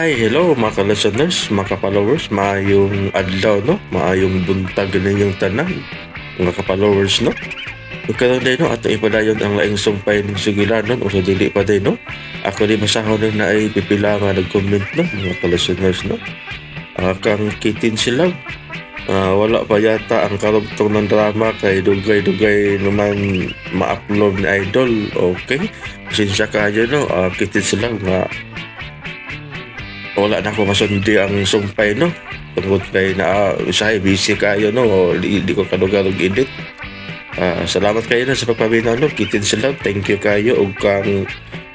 Ay, hello mga ka-listeners, mga ka-followers, maayong adlaw, no? Maayong buntag ninyong tanan, mga ka-followers, no? Ug karon day, no, atong ipadayon ang laing sumpay ng sugilanon o sa dili pa day, no? Ako di basahon na ay pipila nga nag-comment, no, mga ka-listeners, no? Kang Kitin sila, wala pa yata ang karugtong ng drama kay dugay-dugay naman ma-upload ni Idol. Okay? Pasensya kayo, no? Kitin sila nga wala na ako masundi ang sumpay, no, tungod kay na usahay busy kayo, no, di ko kadugar og edit. Salamat kayo na sa pagpaminaw, no. Kitin sila, thank you kayo. Og kang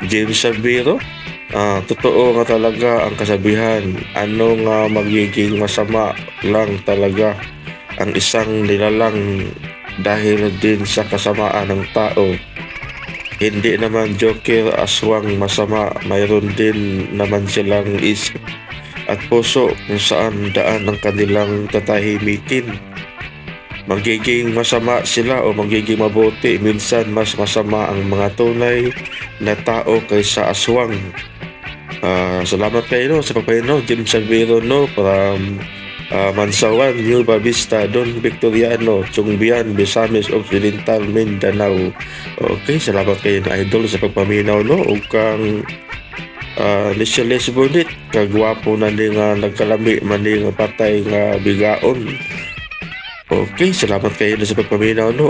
James Sabiro, totoo nga talaga ang kasabihan, ano nga magiging masama lang talaga ang isang nilalang dahil din sa kasamaan ng tao. Hindi naman joker, aswang, masama, mayroon din naman silang isip at puso kung saan daan ang kanilang tatahimikin. Magiging masama sila o magiging mabuti, minsan mas masama ang mga tunay na tao kaysa aswang. Salamat kayo, no, sa pagpaminaw, Jim Salvero, no, from Mansawan, Nueva Vista, Don Victoriano, Chungbian, Misamis Occidental, Mindanao. Okay, salamat kayo na, idol, sa pagpaminaw, no, ug kang Nicholas Bonit, kagwapo na ni nga nagkalami man ni nga patay nga bigaon. Okay, salamat kayo na sa pagpaminaw, no.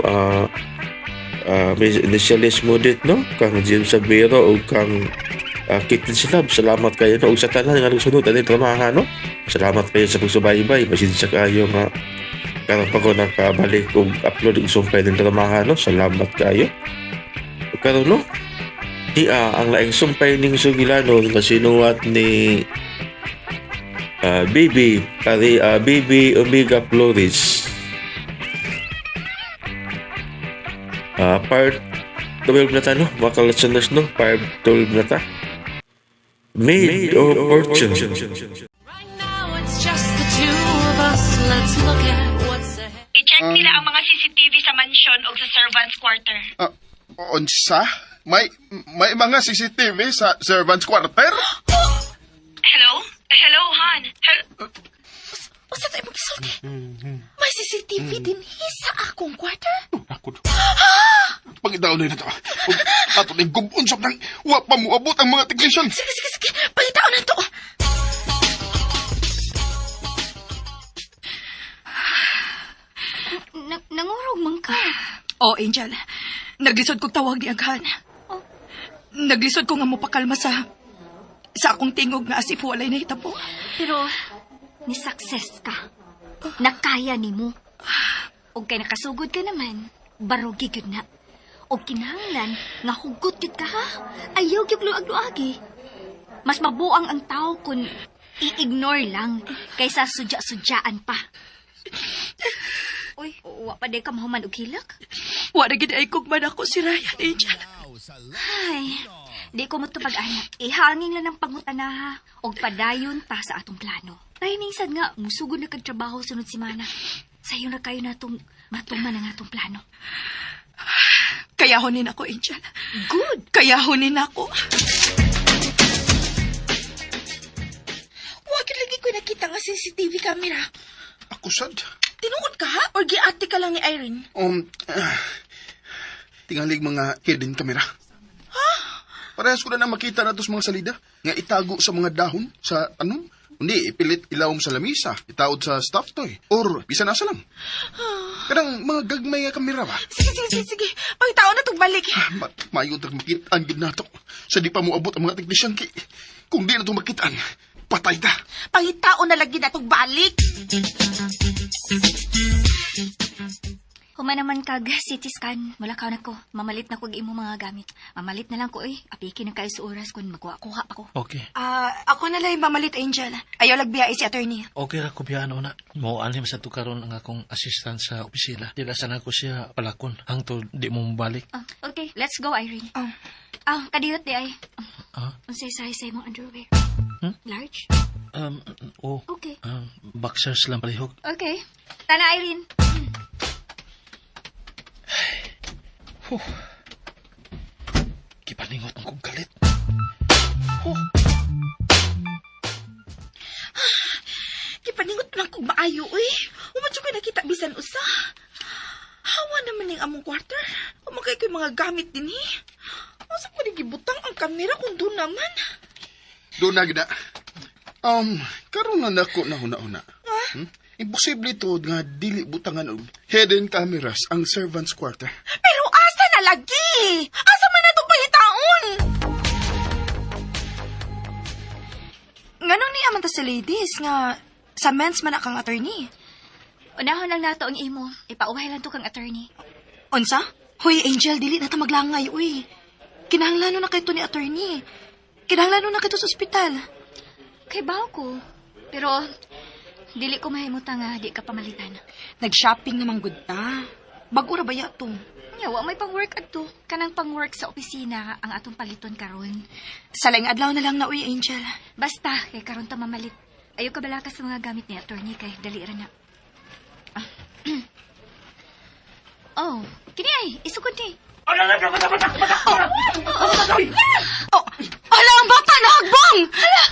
Nicholas Bonit, no, kang Jim Sabiro ug kang Kitin Silab, salamat kayo, no. Ug sa tanan nga nagsunod ani dramaha, no. Salamat kayo sa pagsubaybay. Pasensya kayo nga karon pa ko nakabalik og upload og sumpay ng dramaha, no. Salamat kayo. Ug karon, no, di ang laing sumpay ning sugilanon nga sinuwat ni BB pari, BB Omega Flores. Part 12 na ta, no, mga ka-listeners, no, part 12 na ta. Made of Fortune. Right now it's just the two of us. Let's look at what's ahead. I-check nila ang mga CCTV sa mansion o sa servants' quarter. Unsa? May mga CCTV sa servants' quarter? Hello? Hello, Han. Hello? Unsa to imong gisulti? May CCTV din sa akong quarter? Ako. Pangitaon na to. Ug ato ning gub-on sa nang wa pa moabot ang mga technician. Sige, sige, sige. Pangitaon na to. Nangurog man ka. Oh, Angel. Naglisod kog tawag ni Aghan. Oh. Naglisod ko nga mopakalma sa akong tingog nga as if walay nahitabo. Pero, ni success ka. Nakaya nimo. Og kay nakasugod ka naman, barugi gyud na. Og kinahanglan nga hugot gyud ka, ha. Ayaw gyud luag-luagi. Mas mabuang ang tao kung i-ignore lang kaysa sudya-sudyaan pa. Uy, wa pa day ka mahuman og hilak? Wa na gid ay kugman ako si Ryan, Angel. Ay, di ko motupag ana. Ihangin lang ng pangutanaha og padayon ta sa atong plano. Timing sad nga, musugod na kag trabaho sunod semana. Sayo na kayo natong matuman ang atong plano. Kayahonin ako, Angel. Good! Kayahonin ako. Wa gyud lagi ko nakita nga CCTV camera. Ako sad. Tinuod ka ha? Or giati ka lang ni Irene? Tingalig mga hidden camera. Parehas ko na nang makita na to sa mga salida nga itago sa mga dahon sa tanom. Hindi, ipilit ilawom sa lamisa, itaod sa stuffed toy, or bisan asa lang. Kanang mga gagmay nga kamera ba? Sige, sige, sige, sige. Pangitaon na tong balik. Mayo tag makitaan gid nato sa di pa moabot ang mga technician kay kung di na to makitaan, patay ta. Pangitaon na lagi na tong balik. Human naman kag CT scan. Mula ka na ko. Mamalit na ko og imong mga gamit. Mamalit na lang ko eh. Apiki na kayo sa oras kung magkuha-kuha pa ko. Okay. Ah, ako na lang yung mamalit, Angel. Ayaw lagbiya si attorney. Okay ra ko biyaan una. Mo anim sa tukaron ang akong assistant sa opisina. Dila sana ko siya palakon hangtod di mo mobalik. Ah, okay, let's go, Irene. Oh. Ah, kadiyot di ay. Ah? Unsay size sa imong underwear? Hmm? Large? Oh. Okay. Boxers lang palihog. Okay. Tana, Irene. Huh. Gipaningot ang kong galit. Huh. kog maayo, uy. Wa man jud ko'y nakita bisan usa. Hawa naman ning among quarter. Wa man kay ko'y mga gamit dinhi. Asa pa ni gibutang ang kamera kung doon naman? Doon na gina. Karon na nako na huna-huna. Hmm? Imposible to nga dili butangan og hidden cameras ang servants quarter. Pero asa na lagi? Asa man na itong pangitaon? Nganong niya man ta sa ladies nga sa men's man na kang attorney? Unahon lang nato ang imo. Ipauhay lang to kang attorney. Unsa? Hoy, Angel, dili na ta maglangay, uy. Kinahanglan na kay to ni attorney. Kinahanglan na kay to sa ospital. Kay bawo ko. Pero, dili ko mahimuta nga di ka pamalitan. Nag-shopping naman gud ta. Bag-o ra ba ya to? Nya, wa may pang-work adto. Kanang pang-work sa opisina ang atong paliton karon. Sa laing adlaw na lang na, uy, Angel. Basta, kay karon ta mamalit. Ayaw ka balaka sa mga gamit ni attorney kay dali ra na. Ah. Oh, kini ay, isukod ni. Oh, ala, ang bata nahagbong! Hala!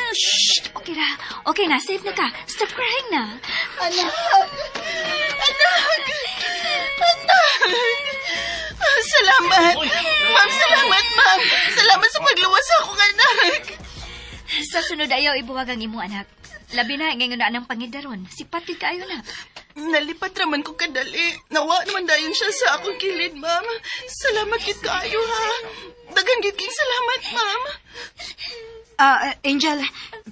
Shh! Okay ra. Okay na, safe na ka. Stop crying na. Anak! Anak! Anak! Salamat! Ma'am, salamat, ma'am! Salamat sa pagluwas sa akong anak! Sa sunod ayaw ibuwag ang imo anak. Labi na ngayon na ang pangidaron. Sipat gid kaayo na. Nalipat raman ko kadali. Nawa naman dayon siya sa akong kilid, ma'am. Salamat gid kaayo, ha. Daghan gid king salamat, ma'am. Ah, Angel,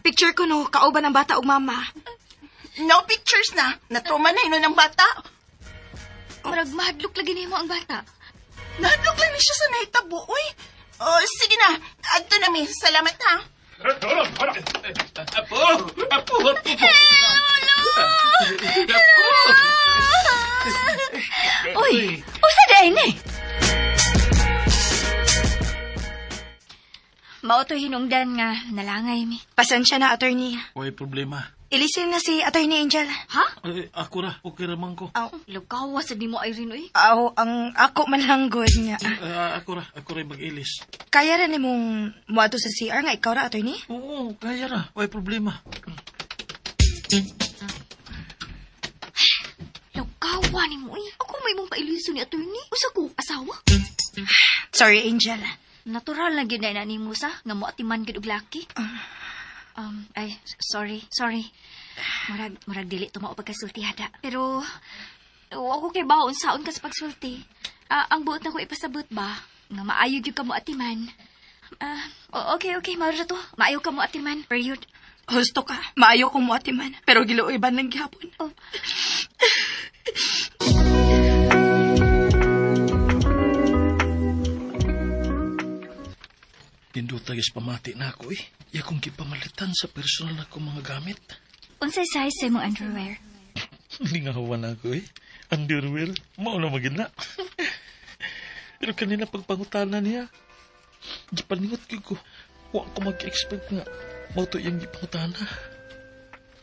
picture ko no, kauban ang bata og mama. No pictures na. Natrauma na hinon ang bata. Murag mahadlok lagi nimo ang bata. Nahadlok lang ni siya sa nahitabo, uy. Oh, sige na. Adto na mi. Salamat, ha. Apo! Apo! Apo! Uy, usa diay ni. Mao to hinungdan nga nalangay mi. Pasensya na, attorney. Way problema. Ilisin na si Attorney Angel. Ha? Ay, ako ra. Okay ra man ko. Aw, Lugawa sa nimo Irene uy. aw, ang ako man lang good nga. Ah, ako ra. Ako ra mag-ilis. Kaya ra nimong muadto sa CR nga ikaw ra, attorney? Oo, kaya ra. Way problema. Lugawa nimo uy. Ako may mong pailiso ni attorney. Usa ko asawa. Sorry, Angel. Natural lang gyud na nimo sa nga moatiman gyud og laki. Ay, sorry, sorry. Murag dili to mao pagkasulti hada. Pero wa ko kay baon saon ka sa pagsulti. Ah, ang buot na ko ipasabot ba nga maayo gyud ka mo atiman. Ah, okay, okay, mao ra to. Maayo ka mo atiman. Period. Husto ka. Maayo kong muatiman. Pero giluoy ban lang gihapon. Oh. Pindutag is pamati na ako eh. Iya kong gipamalitan sa personal na akong mga gamit. Unsay size sa imong underwear? Lingawan ako eh. Underwear. Mao na magid na. Pero kanina pagpangutana niya, gipaningot gyud ko. Wa ko mag-expect nga mao to iyang gipangutana.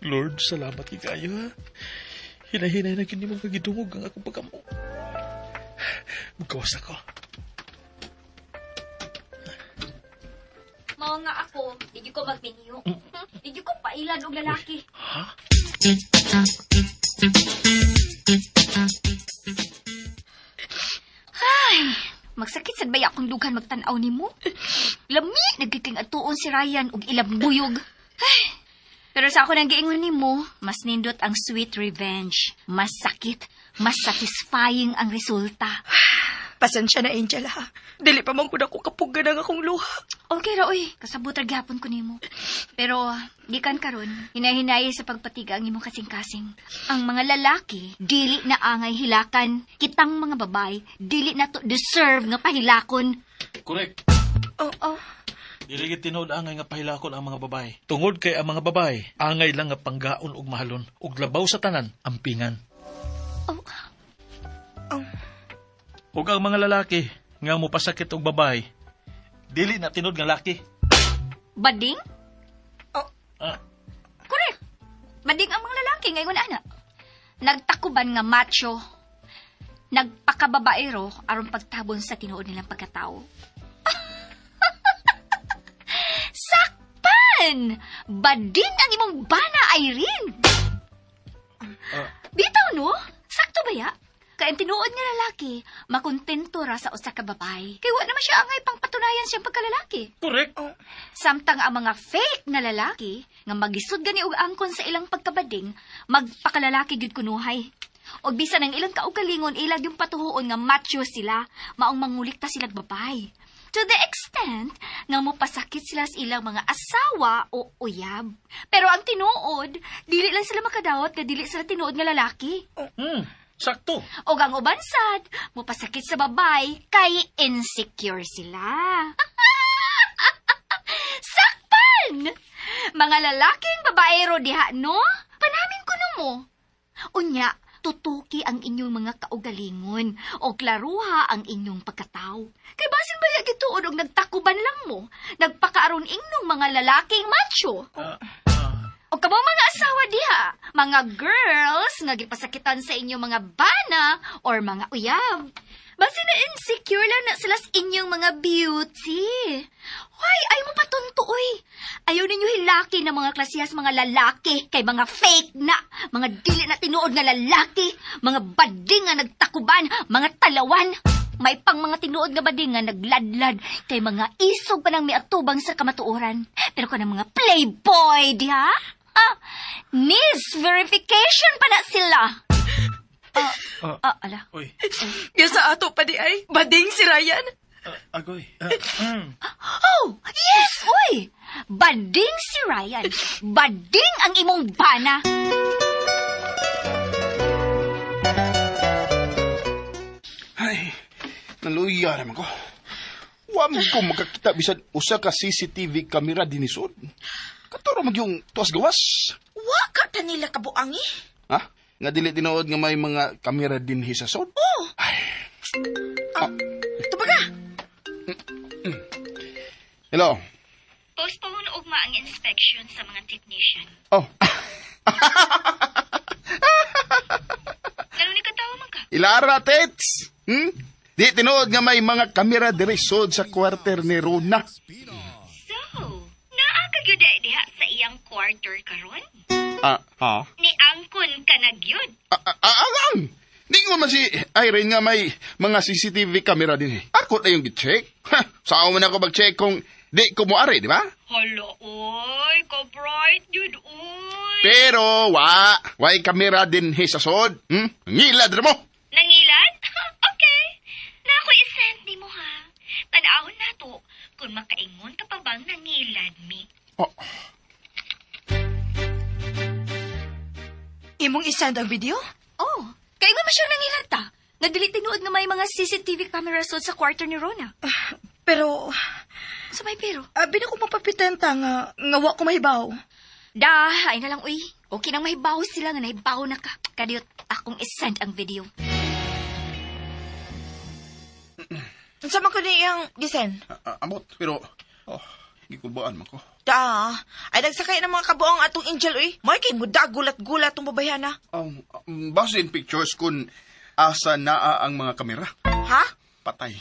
Lord, salamat kay kayo ha. Hinahinay na gyud nimo pagidungog ang akong pagkamo. Magkawas ako. Mao nga ako, di gyud ko magminyo. Di gyud ko pailan og lalaki. Ha? Ay, magsakit sad baya akong dughan magtan-aw nimo. Lami nagkiking atuon si Ryan og ilang buyog. Ay, pero sa ako nang giingon nimo, mas nindot ang sweet revenge. Mas sakit, mas satisfying ang resulta. Pasensya na, Angel, ha. Dili pa man gud ako kapugan ang akong luha. Okay ra oy, kasabot ra gyapon ko nimo. Pero gikan karon, hinahinay sa pagpatiga ang imong kasing-kasing. Ang mga lalaki dili na angay hilakan, kitang mga babae dili na to deserve nga pahilakon. Correct. Oh, oh. Dili gid tinuod angay nga pahilakon ang mga babae. Tungod kay ang mga babae, angay lang nga panggaon ug mahalon ug labaw sa tanan ampingan. Oh, Ug ang mga lalaki nga mopasakit og babae, dili na tinuod nga laki. Bading? Oh. Ah, Correct. Bading ang mga lalaki ngayon ana. Nagtakuban nga macho. Nagpakababaero aron pagtabon sa tinuod nilang pagkatao. Sakpan! Bading ang imong bana, Irene! Bitaw, no? Sakto ba ya? Kay ang tinuod nga lalaki, makontento ra sa usa ka babae. Kay wa naman siya angay pangpatunayan siyang pagkalalaki. Correct. Samtang ang mga fake na lalaki nga magisod gani og angkon sa ilang pagkabading, magpakalalaki gyud kunuhay. Og bisan ang ilang kaugalingon ilag yung patuhuon nga macho sila, maong mangulikta silag babay. To the extent nga mopasakit sila sa ilang mga asawa o uyab. Pero ang tinuod, dili lang sila makadawat nga dili sila tinuod nga lalaki. Sakto. Og ang uban sad, mopasakit sa babay kay insecure sila. Sakpan! Mga lalaking babaero diha, no? Panamin ko no mo. Unya, tutuki ang inyong mga kaugalingon o klaruha ang inyong pagkatao. Kay basin ba gituod og nagtakuban lang mo, nagpakaaron ingnong mga lalaking macho. O kamo mga asawa diha, mga girls nga gipasakitan sa inyong mga bana or mga uyab. Basin na insecure lang na sila sa inyong mga beauty. Hoy, ay mo patunto, oy. Ayaw ninyo hilaki ng mga klasihas mga lalaki kay mga fake na, mga dili na tinuod nga lalaki, mga bading nga nagtakuban, mga talawan. May pang mga tinuod nga bading nga nagladlad kay mga isog pa nang miatubang sa kamatuoran. Pero kanang mga playboy diha, ah, needs verification pa na sila. Ala. Uy, Ya sa ato pa di ay, bading si Ryan. Agoy. Oh, yes, uy! Bading si Ryan. Bading ang imong bana. Ay, naluya naman ko. Wa man ko makakita bisan usa ka CCTV camera dinisod. Katuro mag yung tuas gawas. Wa ka ta nila kabuangi. Ha? Nga dili tinuod nga may mga kamera dinhi sa sod? Oh. Ay. Tubaga. Hello. Postpone ugma ang inspection sa mga technician. Oh. Ngano ni katawa man ka? Ilara Tets. Di tinuod nga may mga kamera diri sod sa kwarter ni Rona. So, naa ka gyud ay diha sa iyang quarter karon? Ah, ha? Ni angkon ka na gyud. Ah, ah, ah, ang! Di ko man si Irene nga may mga CCTV camera din eh. Ako na yung gi-check. Ha, saan man ako mag-check kung di ko moari, di ba? Hala, oy, ka-bright gyud oy. Pero wa, way kamera din he sa sod. Ngilad ra mo. Nangilad? Okay. Na ako isend ni mo ha. Tan-awon na to kung makaingon ka pa bang nangilad mi. Oh, Imong isend ang video? Oh, kay mo siya nangilad ta. Nga dili tinuod nga may mga CCTV camera sod sa quarter ni Rona. Pero, Sa may pero. abi na ko mapapitenta nga, nga wa ko mahibaw. Da, ay na lang uy. Okay nang mahibaw sila nga nahibaw na ka. Kadiyot akong isend ang video. Unsa man ko ni iyang gisen? amot, pero oh, gikulbaan man ko. Da, ay nagsakay ng mga kabuang atong angel uy. May kay muda gulat-gulat tong babayhana. Base in pictures kung asa naa ang mga kamera. Ha? Patay.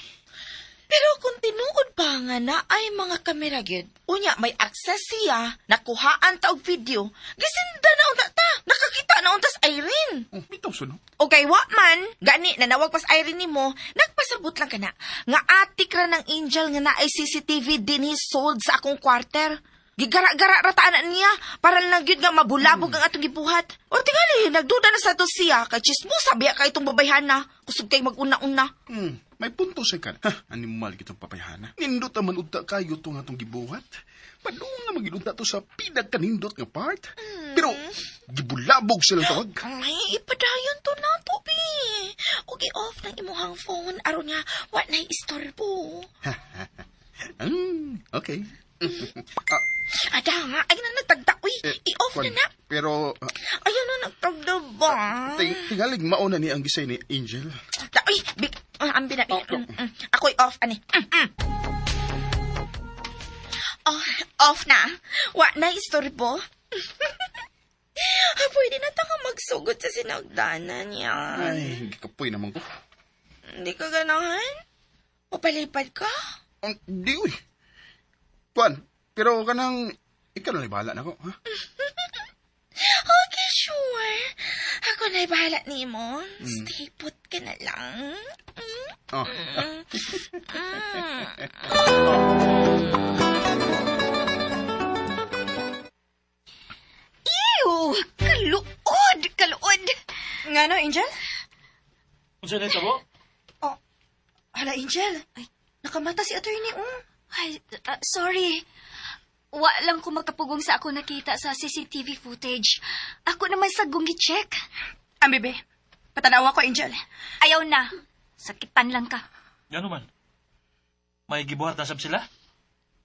Pero kung tinuod pa nga na ay mga kamera gyud. Unya may access siya, nakuhaan ta og video. Gisinda na unta ta. Nakakita na untas Irene. Oh, bitaw suno. O kay wa man, gani nanawag pas Irene nimo, nagpasabot lang kana nga atik ra ng angel nga naay CCTV dinhi sold sa akong kwarter. Gigara-gara ra ta ana niya para lang gyud nga mabulabog ang atong gibuhat. O tingali nagduda na sa to siya kay chismosa biya kay itong babayhana, kusog kay maguna-una. May punto sa kan. Ha, animal kitong papayhana. Nindot naman unta kayo itong atong gibuhat. Padung nga maginunta to sa pinagkanindot nga part. Pero, gibulabog silang tawag. Ay, ipadayon to na to, bi. Og i-off ng imuhang phone aron nga wa nay istorbo. Okay. Ada nga, ay na nagtagda. Uy, Eh, i-off na kwan, na. Pero, Ayun na nagtagda ba? tingalig mauna ni ang gisay ni Angel. Da, uy, big, ambi na. Ako i-off, ani. Oh, off na. Wa na istorbo. Pwede na ta ka magsugod sa sinagdanan niya. Ay, gikapoy naman ko. Hindi ka ganahan? Papalipad ka? Ang, di, uy. Kuan, pero kanang, ikaw na bahala na ko, ha? Okay, sure. Ako na'y bahala nimo. Stay put ka na lang. Mm. Oh. Ew! Kaluod! Kaluod! Nga no, Angel? Unsa na ito mo? Oh, hala, Angel. Ay, nakamata si attorney, oh. Ay, sorry. Wa lang ko makapugong sa ako nakita sa CCTV footage. Ako naman sa gi-check. Ang bebe, patanawa ko, Angel. Ayaw na. Sakitan lang ka. Gano man? May gibuhat na sab sila?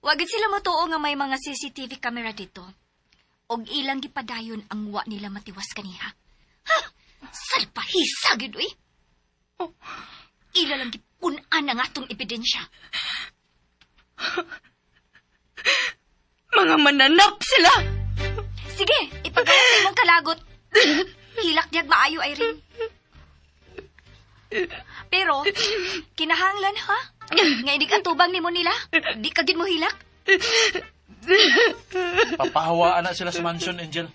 Wagid sila matuo nga may mga CCTV camera dito. Og ilang gipadayon ang wa nila matiwas kaniha. Ha! Salpahisa gid uy. Oh. Ila lang gipun-an ang atong ebidensya. Mga mananap sila! Sige, ipagawa sa imong kalagot. Hilak diyag maayo, Irene. Pero, kinahanglan ha? Nga inig atubang nimo nila? Di ka gid mo hilak? Papahawaan na sila sa mansion, Angel.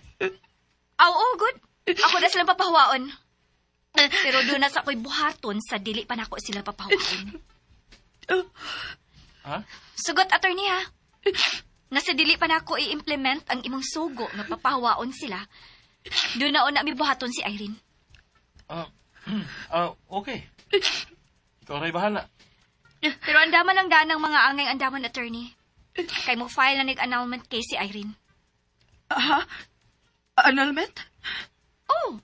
Aw, oh, good. Ako na silang papahawaon. Pero doon na sa ako'y buhaton sa dili pa nako sila papahawaon. Ha? Sugot, attorney ha. Nga sa dili pa nako i-implement ang imong sugo nga papahawaon sila. Doon na una mi buhaton si Irene. Ah, okay. Ikaw ra'y bahala. Pero andaman lang daan ng mga angay andaman, attorney. Kay mo file na nag-annulment case si Irene. Ha? Annulment? Oh,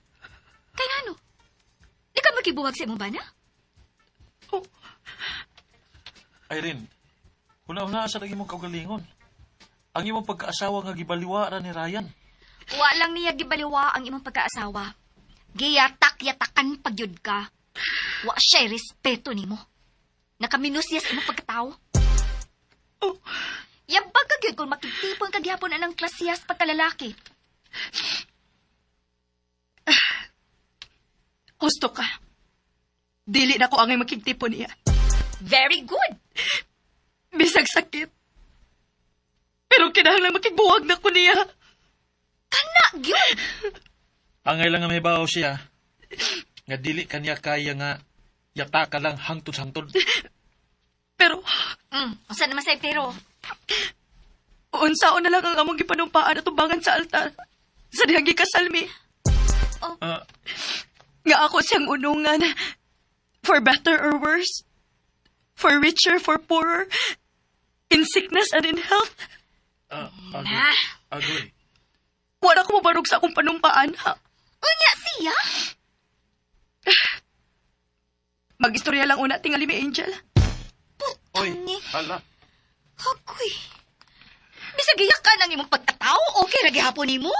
kay ano? Di ka makibuwag sa imong bana? Oh, Irene, huna-huna sa lagi mong kaugalingon. Ang imong pagkaasawa nga gibaliwara ni Ryan. Wa lang niya gibaliwa ang imong pagkaasawa. Giyatak-yatakan pagyud ka. Wa siya'y respeto nimo. Nakaminus niya sa imong pagkatao. Oh. Yabag ka gyud kung makigtipon ka gihapon anang klasiyas pagkalalaki. Gusto ka. Dili na ko angay makigtipon niya. Very good. Bisag sakit. Pero kinahanglan makigbuwag na ko niya. Kana gyud. Angay lang nga may bawo siya. Nga dili kanya kaya nga yataka lang hangtod-hangtod. Pero, Usa naman say pero. unsaon na lang ang among gipanumpaan at tumbangan sa altar. Sa dihang gikasal mi. Ah, Nga ako siyang unungan. For better or worse. For richer, for poorer. In sickness and in health. agoy. Agoy. Wala ko mabarog sa akong panumpaan, ha? Unya siya. Mag-istorya lang una, tingali mi, Angel. Oy, Tangi. hala. Agoy. Bisag iyak ka ng imong pagkatao, okay ra gihapon nimo?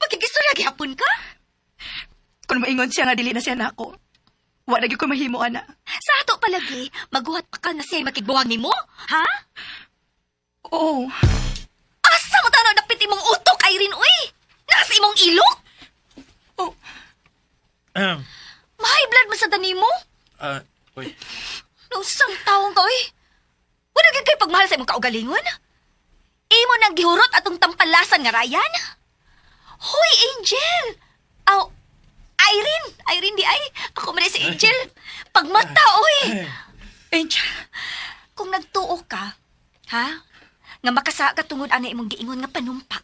Makigistorya gihapon ka? Kung maingon siya nga dili na siya nako. Wala gyud ko mahimo, ana. Sa ato palagi, maguhat pa ka nga siya'y makigbuwag nimo? Ha? Oo. Asa mo tanaw dapit imong utok, Irene, uy? Nasa imong ilok? Oh. Ahem. May blood mo sa danimo? Ah, oy. Nausang taong ka, uy. Wala gyud kay pagmahal sa imong kaugalingon? Imo nang gihurot atong tampalasan nga Ryan? Hoy, Angel! Aw, Irene! Irene di ay. Ako man si Angel. Pagmata, oy! Angel. Kung nagtuo ka, ha? Nga makasa ka tungod ana imong giingon nga panumpa.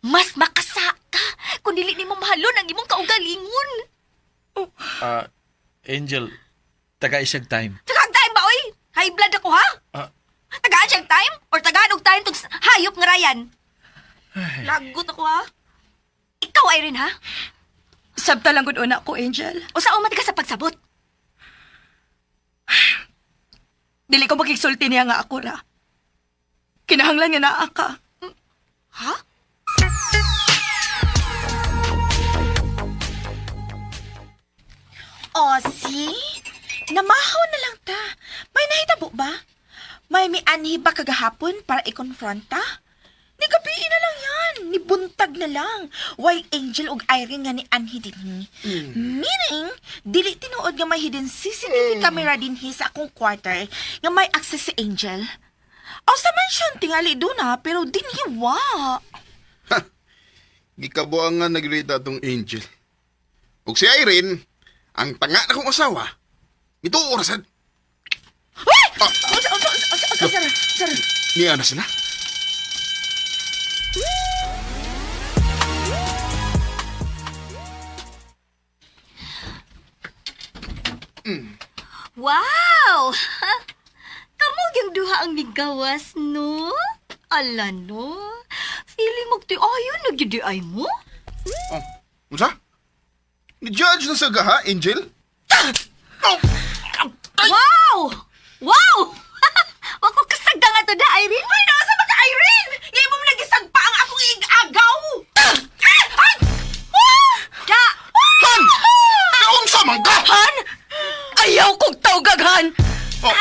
Mas makasa ka kung dili nimo mahalon ang imong kaugalingon. Ah, Angel, taga isang time. Tagaan time ba, oy? High blood ako, ha? Ah. Tagaan siyang time? Or tagaan og time tong hayop nga Ryan? Lagot ako, ha? Ikaw, Irene, ha? Sabta lang gud una ko, Angel. O sa umat ka sa pagsabot? Dili ko makigsulti niya nga ako ra. Kinahanglan nga naa ka. Ha? Oh, see? Namahaw na lang ta. May nahitabo ba? May mianhi ba kagahapon para i-confront ta? Ni gabiin na lang yan. Nibuntag na lang. Why Angel ug Irene nga ni Anhi dinhi. Meaning, dili tinuod nga may hidden CCTV camera dinhi sa akong quarter nga may access si Angel. O sa mansion, tingali doon na, pero dinhi wa. Gikabuangan nagrita tong Angel. Ug si Irene, ang tanga na kong asawa. Ito orasan. Uy! Ah! Unsa, unsa, unsa, unsa, unsa, sir, sir. Niya na sila. Wow! Kamu yung duha ang nigawas, no? Ala, no? Feeling mo, ti ayon, nagyudi ay mo? Oh, unsa? Ni-judge na sa gaha, Angel? Oh! Wow! Wow! Wa ko kasagda nga to da, Irene. Uy, nasa ba ka, Irene? Ngayon mo nagisagpa ang akong igagaw! Ah! Ay! Ah! Da! Han! Naunsa man ka? Han! Ayaw kong tawgag, Han! Oh.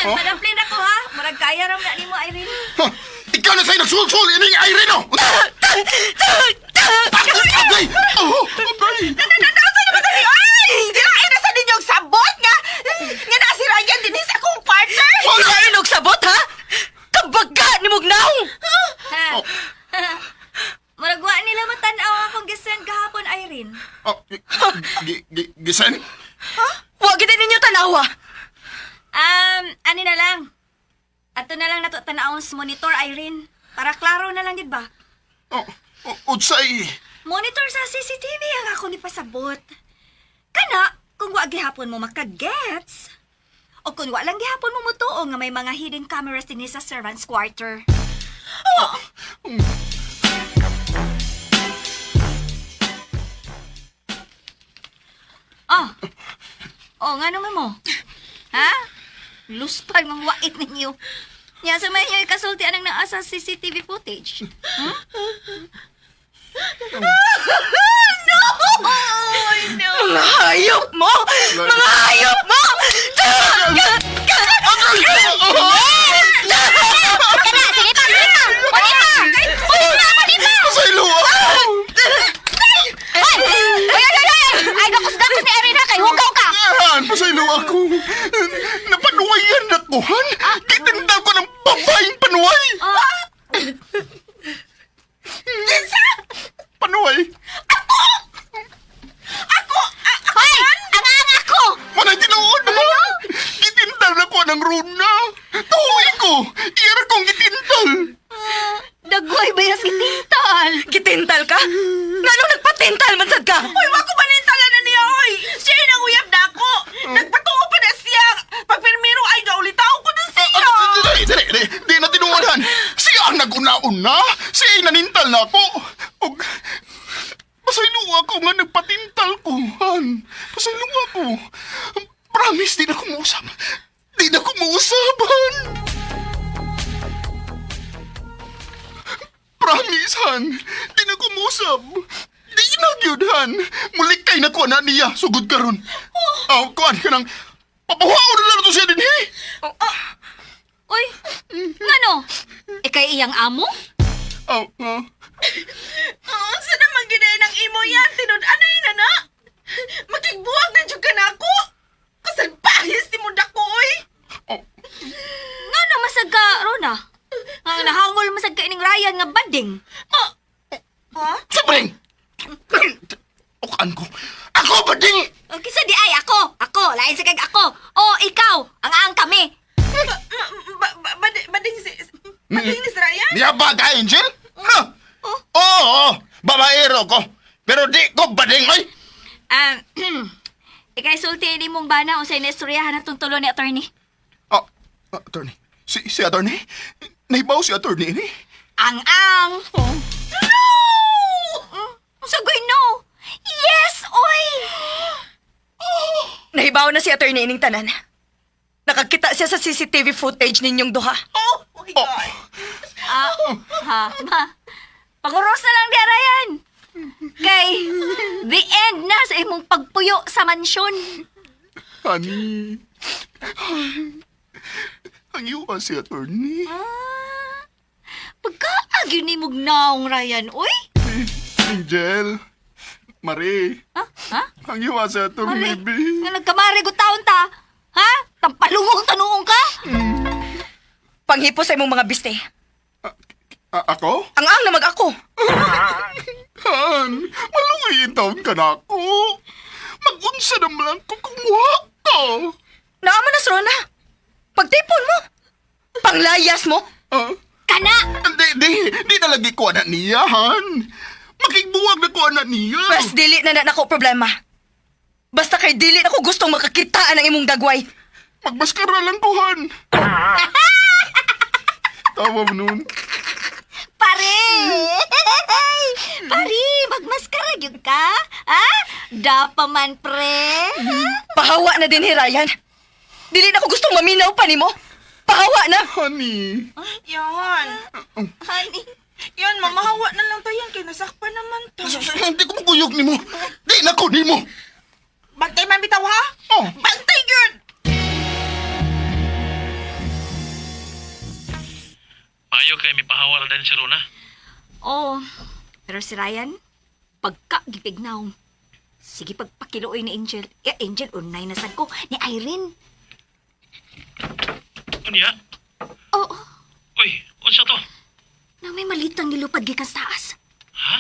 Oh? Madam Plin ako, ha? Murag kaya ram na nimo, Irene. Huh. Ikaw na sa'yo nagsulsul ining Irene, oh! Agay! Oh, agay! Nananasa naman sa Ay! Dilain na sa ninyong sabot nga! Nga na si Ryan din sa akong partner! Wala! Lain og sabot, ha? Kabaga ni Mugnaw! Ha? Oh. Murag wa nila matan-aw akong gisend gahapon, Irene. Oh, gisen? Wa gid ninyo tanawa. Ani na lang. Ato na lang nato tan-awon sa monitor, Irene. Para klaro na lang gid ba? Oh, oh, unsay? Monitor sa CCTV ang ako ni pasabot. Kana, kung wa gihapon mo makagets. O kung wa lang gihapon mo mutuo nga may mga hidden cameras dinhi sa servants quarter. Oh. Oh, nga naman mo? Ha? Luspag mang wait ninyo. Nya sa may inyo ikasulti anang naa sa CCTV footage. Mga hayop mo! Mga hayop mo! Kana, sige pa, sige pa! Puli pa! Puli pa, puli pa! Pasaylo ako! Ay! Ay, ay, ay, ay! Ay, gakus-gakus ni Erin ha, kay hugaw ka! Han, pasaylo ako. Napanuwayan ako, Han. Kitinda ko ng babaeng panuway. Panuway? Hoy! Ang ang ako! Manay tinuod, Han. Gitindal na ko ng runa. Tuhoy ko. Iyar kong gitindal. Dagway ba yung sitintal? Gitintal ka? Nganong nagpatintal man sad ka? Uy, wa ko manintala na niya, oy! Siya yung nanguyab na ako! Nagpatuo pa na siya! Pag pirmiro ay gaulitaw ko na siya! Dili, dili, dili. Di na tinuod, Han. Siya ang nag-una-una. Siya ang nanintal na ako. Og, pasaylo ako nga nagpatintal ko, Han. Pasaylo ako. Promise, di na ko muusap. Di na ko muusap, Han. Promise, Han. Di na ko muusap. Di na gyud, Han. Muli kay nakuha na niya. Sugod karon. Oh, kuan ka nang papahuaon na lang to siya din, he. Uy, ngano? Ikay iyang amo? Oh, oh. Oo, sa naman ginayin ang imo yan? Tinud-anay na na! Makigbuwag na dyan ka na ako! Kasalbahis ni mo dako, oy! Oh. Ngano masag ka, Rona? Nga nahangol masag ka ining Ryan nga bading. Sabring! Ukaan ko. Ako ba ding? O kisa di ay ako, ako, lain sa kag ako. O ikaw, ang ang kami. Bading si... Bading ni si Ryan? Niya ba ka, Angel? Ha? Oo, oh, babaero ko. Pero di ko bading, oy! Ikay sulti ni mong bana unsay naistoryahan atong tulo ni attorney. Oh, attorney. Si attorney? Naibaw si attorney ni? Ang ang. Oh. No! Unsa goy no? Yes, oy. Nahibaw na si attorney ining tanan. Nakakita siya sa CCTV footage ninyong duha. Oh my God! Ah, ha, ma. Panguros na lang di Ryan. Kay the end na sa imong pagpuyo sa mansyon. Honey. Ang iwa si attorney. Ah, pagka Gyud nimog naong, Ryan, uy. Angel, Marie, Ha? Ha? ang iwasa itong Mari, baby. nga nagkamari ko taon ta. Ha? Tampalungong tanuong ka? Panghipo sa imong mga biste. Ako? Ang ang namag ako. Han, malungay yung taon ka na ako. Mag-unsa naman lang ko kung wa ka. Naama na si Rona. Pagtipon mo. Panglayas mo. Ah, Kana! Hindi, di, di na lagi ko anak niya, Han. Makigbuwag na ko anak niya. Pwes dili na na nako problema. Basta kay dili na ko gustong makakitaan ang imong dagway. Magmaskara lang ko, Han. Tawa mo nun. Pare! Pare, magmaskara gyud ka? Ha? Dapa man, pre. Pahawa na din ni Ryan. Dili na ko gustong maminaw pa nimo. Pahawa na. Honey. Yan. Honey. Yan, mamahawa na lang tayo. Kay nasakpan naman to. Hindi ko maguyog ni mo. Di na ko ni mo. Bantay man bitaw ha? Oh. Bantay gyud! Maayo kay may pahawa ra din si Rona. Oh, pero si Ryan, pagka gipignaw. Sige, pagpakiluoy ni Angel. Eh, Angel, unay na sad ko ni Irene. Unya? Oo, Uy, unsa to? na may malitang nilupad gikan sa taas. Ha?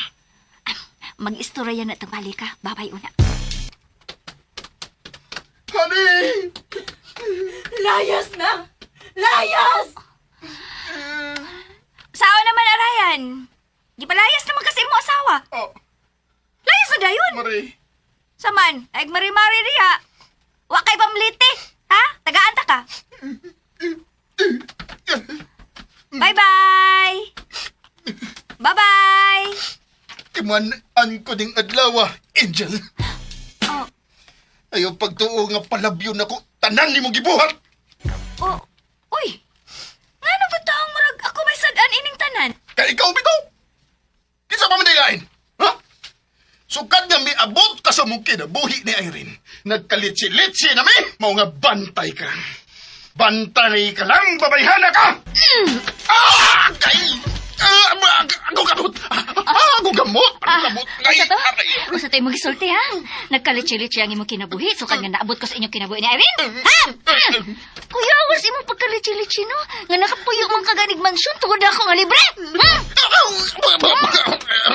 Mag-istorya na itong balik ka. Babay una. Honey! Layas na. Layas! Sao naman, ah, Ryan? Gipalayas naman kasi mo asawa. Oh, Layas na dayon. Marie. Saman, ay mari-mari diha. Wa kay pamlite, ha? Tagaan ta ka. Bye-bye. Bye-bye. Timan-an ko ding adlaw, ah, Angel. Oh, Ayaw pagtuo nga palabyo na ko, tanan ni mo gibuhat. oh, uy. Ngano ba taong murag ako may sad-an ining tanan? Kay ikaw bitaw. Kinsa pa man lain? Ha? Sukad nga miabot ka sa mong kinabuhi ni Irene. Nagkalitsi-litsi na mi, mao nga bantay ka. Bantay ka lang, babayhana ka! Ah! Kay! Ah, ako gamot! Ah, ako gamot! Ako gamot! Ay, Usa to? aray. Usa to imong gisulti ha? Nagkalitsi-litsi ang imong kinabuhi, sukad nga naabot ko sa inyong kinabuhi ni Irene. Ha? Kuya, awas imong pagkalitsi-litsi no? Nga nakapuyo man kaganig mansyon tungod ako nga libre. Ha?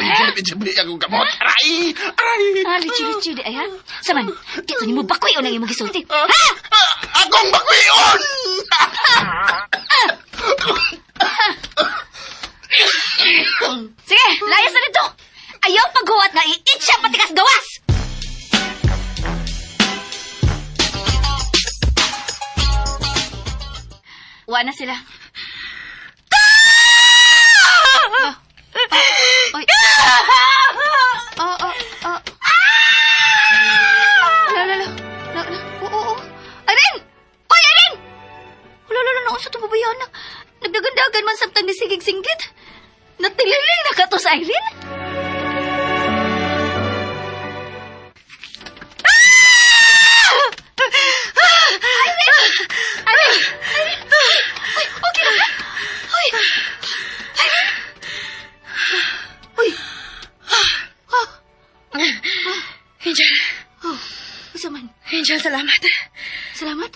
Angel, ako gamot! Aray! Aray! Ah, litsi-litsi di ay ha? Saman, kito nimo bakoy unang imong gisulti. Ah, Ha? ah, Akong bakwion! Sige, layas na dito. Ayaw paghuwat nga iitsa patikas gawas. Wa na sila. Ah! Oy. Oh, oh, oh. La, la, la. La, la. Oo, oo. Irene! Hoy, Irene! Wala, la, la, naunsa itong babayana. Nagdagandagan man samtang ni Sigig Singgit. Natililing na ka to sa Irene? Ah! Irene! Irene! Ay, okay lang ba? Hoy! Irene! Uy! Angel, Oh, usa man. Angel, salamat. Salamat.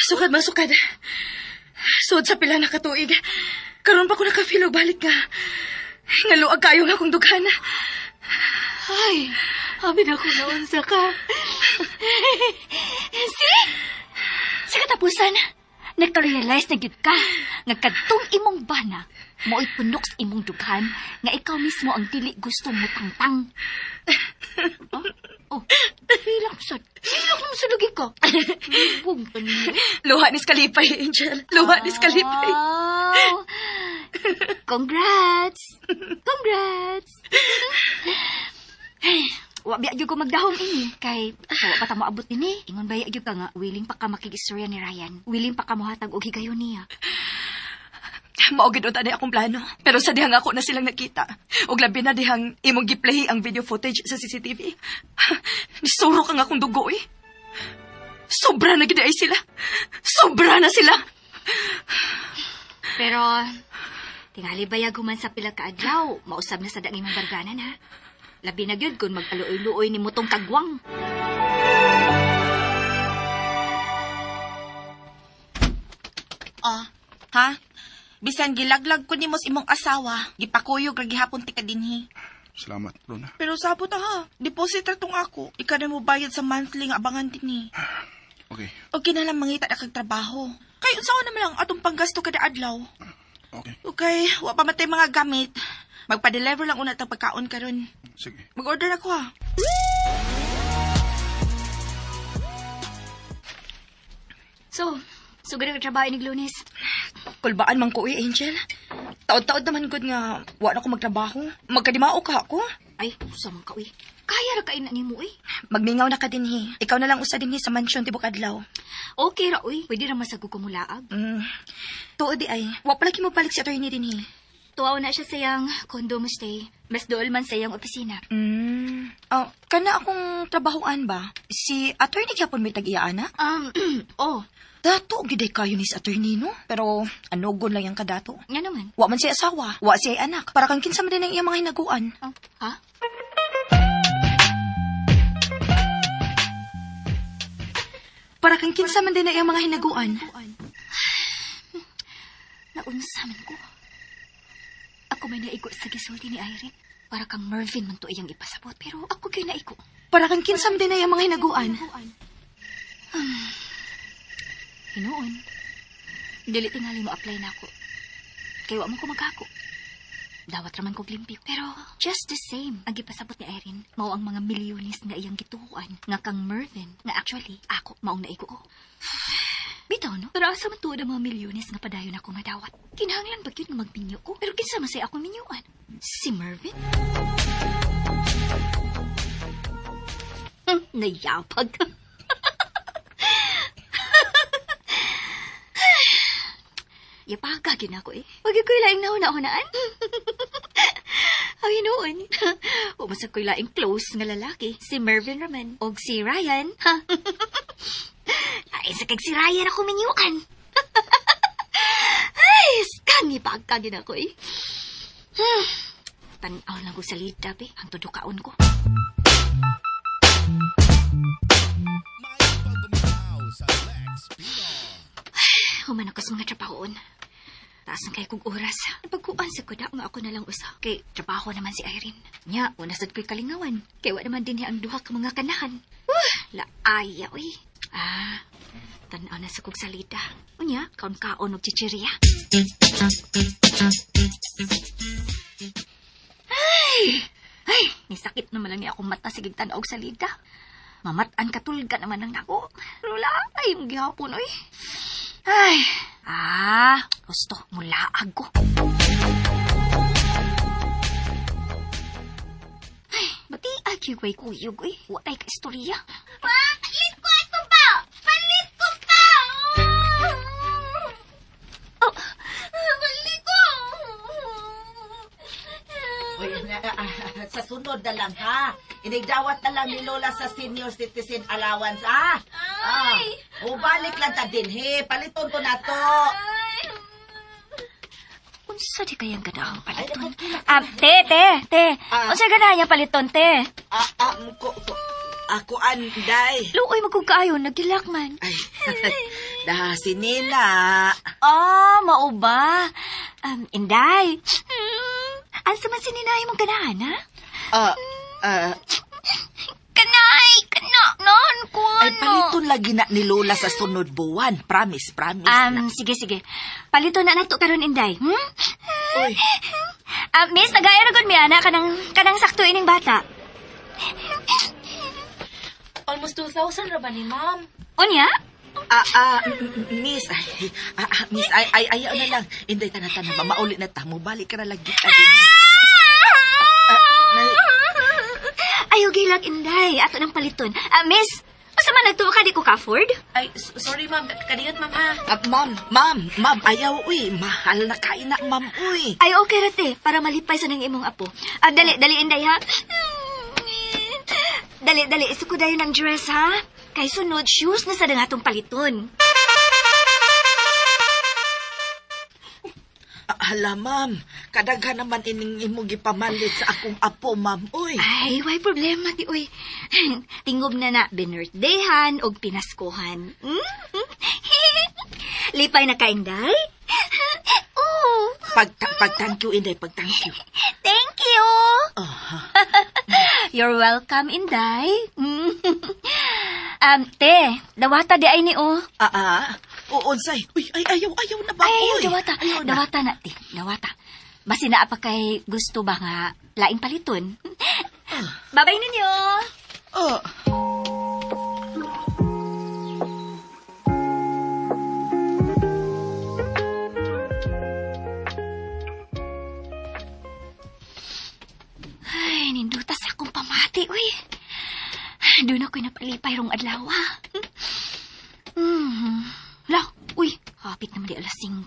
Sukad man, sukad. Sud sa pila na katuig. Karon pa ko nakafeel og balik ka. Nga luag kayo nga akong dughan. Ay, abi na ko naunsa ka. See? Sa katapusan, nagka-realize na gyud ka nga kadtong imong bana mo'y punok sa imong dughan nga ikaw mismo ang dili gusto mo tangtang. Oh, oh, hilak mo sa, hilak mo sa lugi ko. Bug pa niyo. Luha nis kalipay, Angel. Luha nis kalipay. Wow. Congrats! Congrats! Ay, wa biya gyud ko magdahom ini kay wa pa ta moabot dinhi. Ingon baya gyud ka nga willing pa ka makig-istorya ni Ryan. Willing pa ka mohatag og higayon niya. Mao gid unta akong plano. Pero sa dihang ako na silang nakita. Ug labi na dihang imong giplay ang video footage sa CCTV. Nisuro ka nga akong dugo eh. Sobra na gid ay sila. Sobra na sila. Pero Tingali bayag human sa pila ka adlaw, mausab na sa dang imong barganan ha. Labi na gyud kung magpaluoy-luoy ni mutong kagwang. Oh, ha? Bisan gilaglag ko nimo sa imong asawa, gipakuyog ra gihapon ti ka dinhi. Salamat, Rona. Pero sabot ha, deposit ra tong ako. Ikaw na mo bayad sa monthly nga abangan dinhi. Okay, Okay na lang mangita na kag trabaho. Kay unsaon naman lang atong panggasto kada adlaw. okay. Okay, wa pa matay mga gamit. Magpa-deliver lang una tag pagkaon karon. Sige. Mag-order ako ha. So, sugod ang trabaho inig Lunes. Kulbaan man ko, uy, Angel. Taod-taod naman gud nga, wa na ko magtrabaho. Magkadimao ka ako. Ay, usa man ka uy. Kaya ra kay na nimo uy. Magmingaw na ka dinhi. Ikaw na lang usa dinhi sa mansyon tibok adlaw. Okay ra uy. Pwede ra masagog ko mulaag. Tuod di ay, wa pala mo balik si attorney dinhi. Tuwaw na siya sa iyang condo mo stay. Mas dool man sa iyang opisina. Oh, kana akong trabahoan ba? Si attorney gyapon may tag-iya ana? Oh, Dato giday kayo ni sa attorney no? Pero anugon lang yang kadato. nga naman. Wa man siya asawa, wa siya anak. Para kang kinsa man din ang iyang mga hinaguan. Oh, ha? Para kang kinsa man din ang iyang mga hinaguan. Naunsa man ko. Ako may naigo sa gisulti ni Irene. Para kang Mervin man to iyang ipasabot. Pero ako kay naigo. Para kang kinsa man din ang iyang mga hinaguan. Hinuon. Dili tingali mo apply na ako. Kay wa man ko magako. Dawat raman kog limpyo. Pero just the same, ang gipasabot ni Irene, mao ang mga milyones nga iyang gituoan nga kang Mervin nga actually ako maong naigo ko. Bitaw no? Pero asa man tuod ang mga milyones nga padayon ako nga dawat. Kinahanglan ba gyud nga magminyo ko? Pero kinsa man say akong minyuan? Si Mervin? Nayapag. Yapaga gina ko eh. Wag ko'y laing nahuna-hunaan. Ay, noon. Umasag ko'y laing close nga lalaki. Si Mervin Raman. Og si Ryan. Ha? Ay, sa kag si Ryan ako minyuan. Ay, skang ipaga gina ko eh. Tanaw lang ko sa lida, be. Ang tudukaon ko. Human ako sa mga trabahoon. Taas ang kay kong oras. Napagkuan sa kuda nga ako na lang usa. Kay trabaho naman si Irene. Nya, una sad ko'y kalingawan. Kay wa naman din niya ang duha ka mga kanahan. Laaya, uy. Ah, tanaw na sa kong salita. Unya, kaon-kaon og chichirya. Ay, ay, nisakit naman lang niya akong mata sige tanaw og salita. Mamatan katulga naman ang nako. Pero ay, gihapon, uy. Ay, gusto, mulaag ko. Ay, bati agyo way kuyog, uy. Watay ka istorya. Palit ko ato pa! Palit ko pa! Oh, palit ko! Uy, sa sunod na lang, ha? Inigdawat na lang ni Lola sa senior citizen allowance, ha? Ay! Ah, ubalik lang ta din, he. Paliton ko na to. Unsa di kayang ganahang paliton? Te, te, te. Unsa ganahan niya paliton, te? Ako anday. Luoy magkong kaayo, nagilak man. Ay, dah si Nina. Ah, mao ba? Inday. Asa man si Ninay mong ganahan, ha? Kanay! Kana! Non, ko Ay, paliton lagi na ni Lola sa sunod buwan. Promise, promise na. Sige, sige. Paliton na nato karon, Inday. Hmm? Uy. Miss, nagaya ra gud mi ana kanang sakto ining bata. Almost 2,000 ra ba ni ma'am? Unya? Miss, ay, miss, ay, ay, ayaw na lang. Inday, tana-tana, mamauli na ta. Mubalik ka na lagi. Ayaw gilak, Inday. Ato nang paliton. Miss, asa man nagtuo ka di ko ka-afford? Ay, sorry ma'am. Kadiyot ma'am ha. Ma'am, ma'am, ma'am, ayaw, uy. Mahal na kain na, ma'am, uy. Ay, okay ra, te. Para malipay sa nang imong apo. Dali, dali, Inday, ha? Dali, dali. Isuko dayon ang dress, ha? Kay sunod, shoes na sa atong paliton. Hala, ma'am. Kadaghan naman ining imong gipamalit sa akong apo, ma'am. Uy. Ay, way problema ti uy. Tingob na na binirthdayhan og pinaskuhan. Lipay na ka, Inday? Oh, Pag, pag thank you, Inday. Pag thank you. thank you. You're welcome, Inday. Te, dawata di ay ni oh. Ah, ah. Oo, unsay. Uy, ay, ayaw, ayaw na ba? Ay, ayaw, Uy, dawata. Ayaw na. Dawata na, te. Dawata. Basi naa pa kay gusto ba nga laing paliton. Babay ninyo. Oh. Ay, ninduta sa akong pamati, uy. Doon ako'y napalipay rong adlaw. La, uy, hapit naman di 5:00.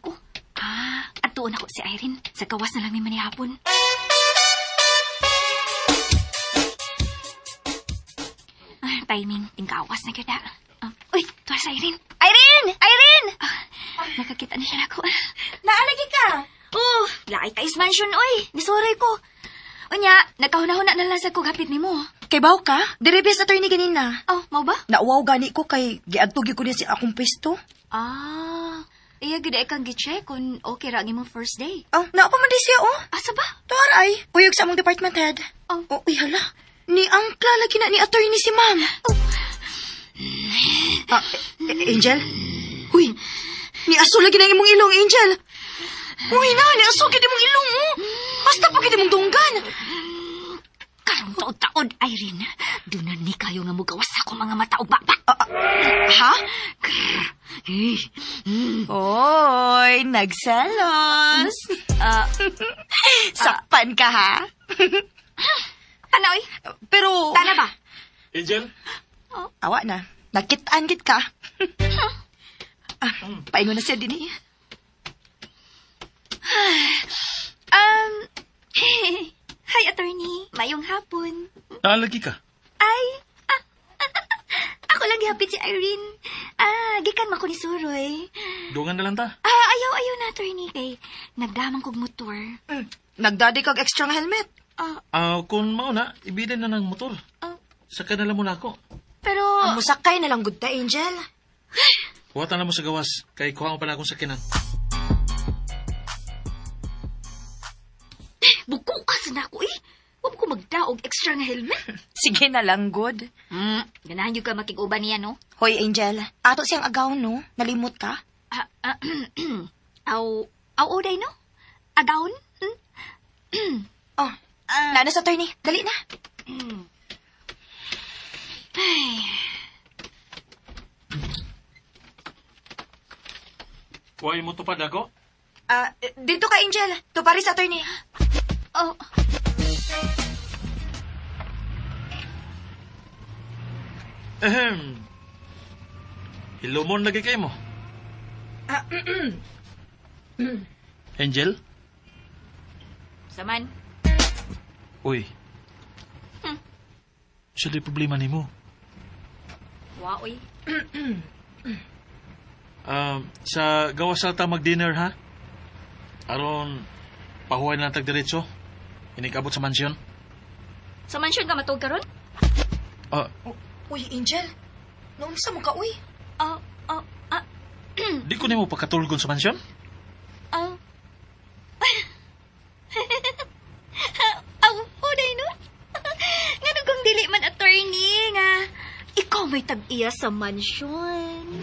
Ah, at doon ako si Irene. Sa gawas na lang ni manihapon. Ah, timing, tingkawas na gyud na. Ah, uy, tuwa sa Irene. Irene! Irene! Ah, nakakita na siya nako. Naalagi ka. Oh, laay ka is mansion, uy. Nisuroy ko. Unya, nagkahuna-huna na lang sa kog hapit nimo. Kay baw ka? Dire sa attorney ganina. Oh, mau ba? Nauwaw gani ko kay giadto gyud ko niya si akong pwesto. Ah, iya gid ay kang gi-check kung okay ra ang imong first day. Oh, naa pa man di siya oh. Asa ba? Tuar ay, uyog sa among department head. Oh. Oh, uy hala. Ni angkla lagi na ni attorney si ma'am. Oh. Ah, Angel? Uy, ni aso lagi na imong ilong, Angel. Uy na, ni aso gid imong ilong, oh. Basta pa gid imong dunggan. Karong taod-taod, Irene. Dunan ni kayo nga mugawas ako mga mata og baba. Ha? Eh, Oy, nagselos. Ah, Sakpan ka, ha? Tana, oy. Pero... Tana ba? Angel? Awa na. Nakitaan gid ka. Ah, paingon na siya din eh. Hi, attorney. Mayong hapon. Naalagi ka? Ay, ako lang gihapit si Irene. Ah, gikan man ko ni Suroy. Dungan na lang ta. Ah, ayaw, ayaw na, attorney. Kay nagdamang kog motor. Nagdadi kag extra nga helmet. Ah, Kung mauna, ibilin na ng motor. Ah. Saka na lang muna ako. pero... Ang musakay na lang gud ta, Angel. Huwatan na mo sa gawas, kay kuha mo pa na akong sakinan. Bukuas na ako eh. Huwag ko magdaog extra nga helmet. Sige na lang, good. Ganahan yun ka makig-uban niya, no? Hoy, Angel. Ato siyang agaw, no? Nalimot ka? Ah, ah, aw, aw, oday, no? Agawon? Hmm? Oh, nana sa attorney. Dali na. Ay, Huwag mo tupad ako? Ah, dito ka, Angel. Tupari sa attorney. oh, Ahem. Hilumon lagi kayo mo. Angel? saman. Uy. Siya di problema ni mo. Wa, oy. Sa gawas ta mag-dinner, ha? Aron, pahuway na lang tag diretso. Inikabot sa mansyon. Sa mansyon ka matug karon? Ah, Uy, Angel. Naunsa mo ka, uy? Ah, ah, ah, di ko nimo pagkatulgon sa mansyon? ah. Aw, oday, no? Ngano kung dili man attorney nga ikaw may tag-iya sa mansyon.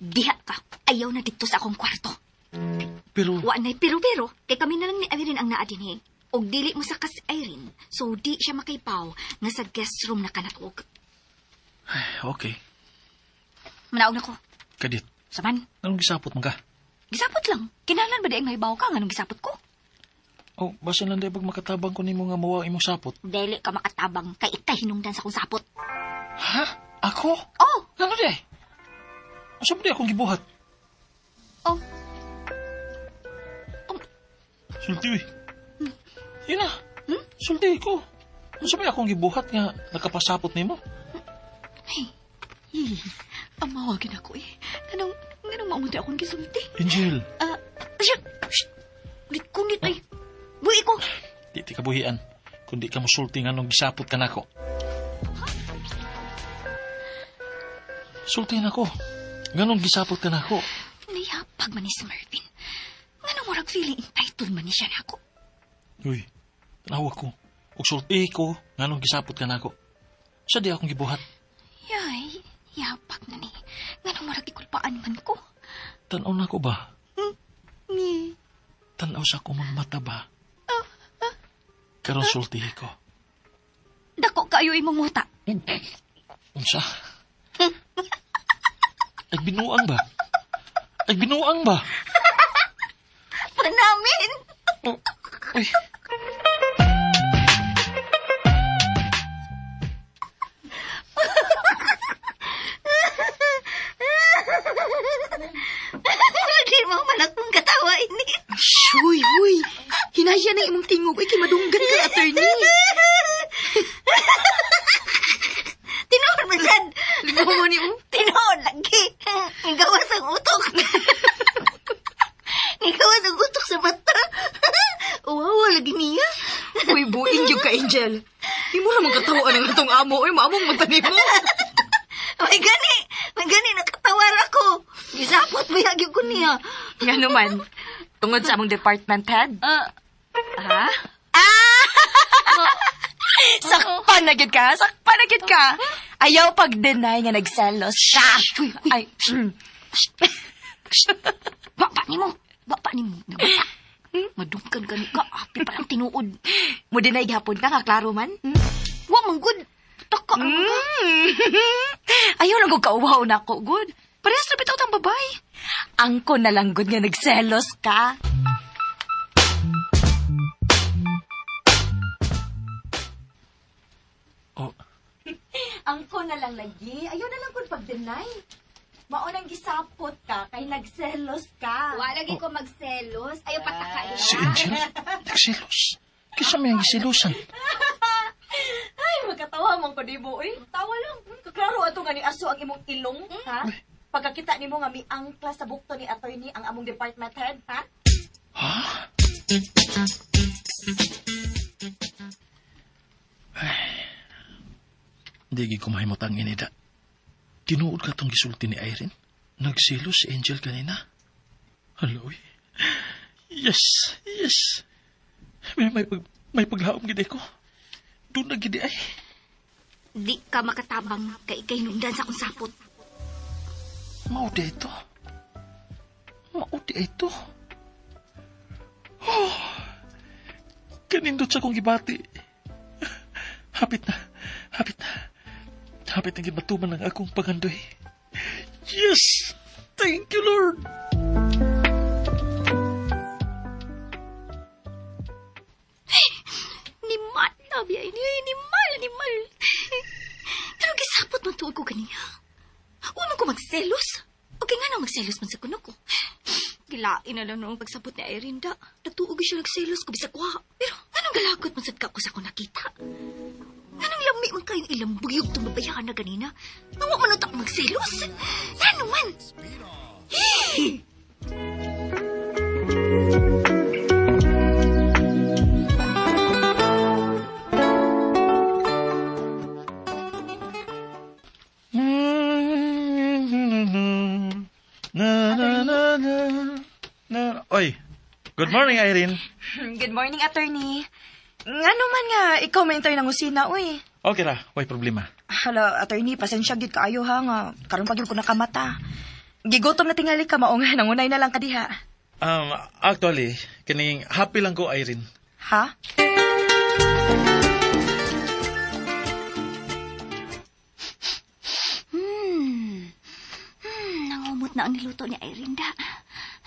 Diha ka. Ayaw na dito sa akong kwarto. Pero, Wa na'y pero-pero. Kay kami na lang ni Irene ang naa dinhi. Og dili mo sa kas Irene, so di siya makaipaw nga sa guest room na kanatuog. ay, okay. Manaog na ko. Kadit, Saman, anong gisapot man ka? gisapot lang. Kinahanglan ba di ang mahibaw ka nga nung gisapot ko? Oh, basta lang di pag makatabang ko nimo nga mawa imong sapot. Dili ka makatabang kay ikay hinungdan sa akong sapot. Ha? Ako? Oh! Ano di? Asa ba di akong gibuhat? Oh. Sulti, uy. Yun na. Sulti ko. Unsa may akong gibuhat nga nakapasapot nimo? Ay, amawagin ako eh. Nganong maunti akong gisulti? Angel, Siya, shh, ulit kunit ay. Buhi ko. di ti kabuhian. Kundi ka mosulti nga nung gisapot ka nako. Sulti nako. Nganong gisapot ka nako? Nayapag man ni si Mervin. Nganong murag feeling entitled man ni siya nako. Uy, tanawa ko. Og sulti ko nganong gisapot ka nako. Sa di akong gibuhat. Yay, yapag na ni. Nganong murag ikulpaan man ko. Tanaw nako ba? Ni. Tanaw sa akong mga mata ba? Karon sulti ko. Dako kayo imong muta. Unsa? Ay binuang ba? Ay binuang ba? Panamin! Oh, uy. Di mo man akong katawa ini. Shuy, huy. Hinaya na imong tingog. Uy, kay madunggan ka, attorney. Tinuod man sad. Ligaw ni mo. Tinuod lagi. Nigawas ang utok. Nigawas ang utok sa mata. Uwawa lagi niya. Uy, buing yung ka, Angel. Di mo naman katawaan ang atong amo. Uy, maamong magtanim mo. May gani nakatawar ako. Gisapot mo yagi ko niya. Nga naman. Tungod sa among department head. Ha? Sakpan na gid ka. Sakpan na gid ka. Ayaw pag-deny nga nagselos ka. Uy, uy. Ay, Baba ni mo. Baba ni mo. Nabata. Madunggan gani ka. Api palang tinuod. Mo deny gihapon ka nga klaro man. Wa man good. Taka mm. ka. Ayaw lang kong kauwaw na ako, good. Parehas na bitaw tang babay. Angko na lang good nga nagselos ka. Oh, Angko na lang lagi. Ayaw na lang kung pag-deny. Maunang gisapot ka kay nagselos ka. Wa lagi ko magselos. Ayaw pataka si Angel, nagselos. Kisa may ang gisilusan. Ay, magkatawa man ko dibo, uy. Tawa lang. Kaklaro ato nga ni aso ang imong ilong, ha? Pagkakita nimo nga miangkla sa bukto ni attorney ang among department head, ha? Ha? Ay, di gid ko mahimutang inida. Tinuod ka tong gisulti ni Irene? Nagselos si Angel kanina? Hello, uy. Yes, yes. May paglaom gid ko. Doon na gid ay. Di ka makatabang kay ikay nundan sa akong sapot. Mao di ito. Mao di ito. Oh, kanindot sa kong gibati. Hapit na, hapit na. Hapit na gibatuman ang akong pagandoy. Yes! Thank you, Lord! Ni mal, labi ay ni, ni mal, ni mal. Pero gisapot man tuod ko kaniya. Una ko magselos. Okay nga na magselos man sa kuno ko. Gilain na lang noong pagsabot ni Irene da. Nagtuog siya nagselos ko bisag wa. Pero anong galagot man sad ka ko sa akong nakita? Anong lami man kayong ilang buyog itong babayahan na ganina? Nawa man utak magselos. Ano man? Hey! Na, na, na, na, na. Oy, good morning, Irene. Good morning, attorney. Ngano man nga, ikaw may intay ng usina, uy. Okay ra, way problema. Hala, attorney, pasensya gyud kaayo ha nga. Karon pa gyud ko nakamata. Gigutom na tingali ka mao nga nangunay na lang ka diha. Actually, kining happy lang ko, Irene. Ha? Nangumot na ang niluto ni Irene da.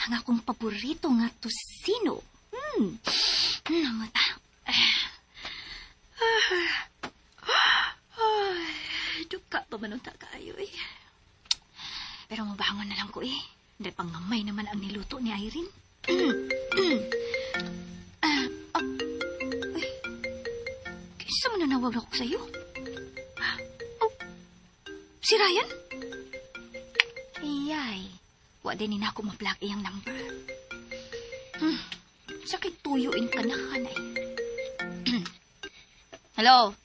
Ang akong paborito nga tosino. Nangot. Ay, duka pa man unta kaayo eh. Pero mabangon na lang ko eh. Dahil pangamay naman ang niluto ni Irene. Uy, Sa mo nanawag ako sa'yo? Oh, si Ryan? Iyay, wa din ni na ako ma-block iyang number. Sakit tuyuin ka na kanay. Hello?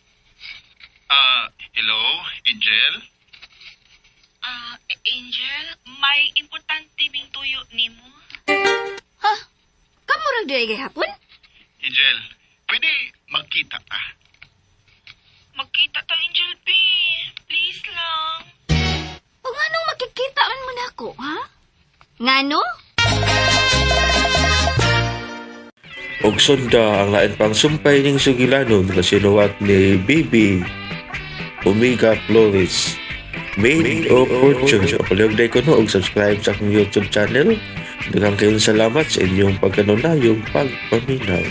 Hello, Angel? Angel, may importante bing tuyo nimo? Ha? Kamurag diri gihapon? Angel, pwede magkita ta. Magkita ta, Angel P. Please lang. O nganong makikita man mo nako, ha? Ngano? Og sunda ang lain pang sumpay ning sugilanon nga sinuwat ni Bibi Omega Flores. Made of Fortune. Palihog day ko no og subscribe sa akong YouTube channel. Daghang kayong salamat sa inyong pagkanunayong pagpaminaw.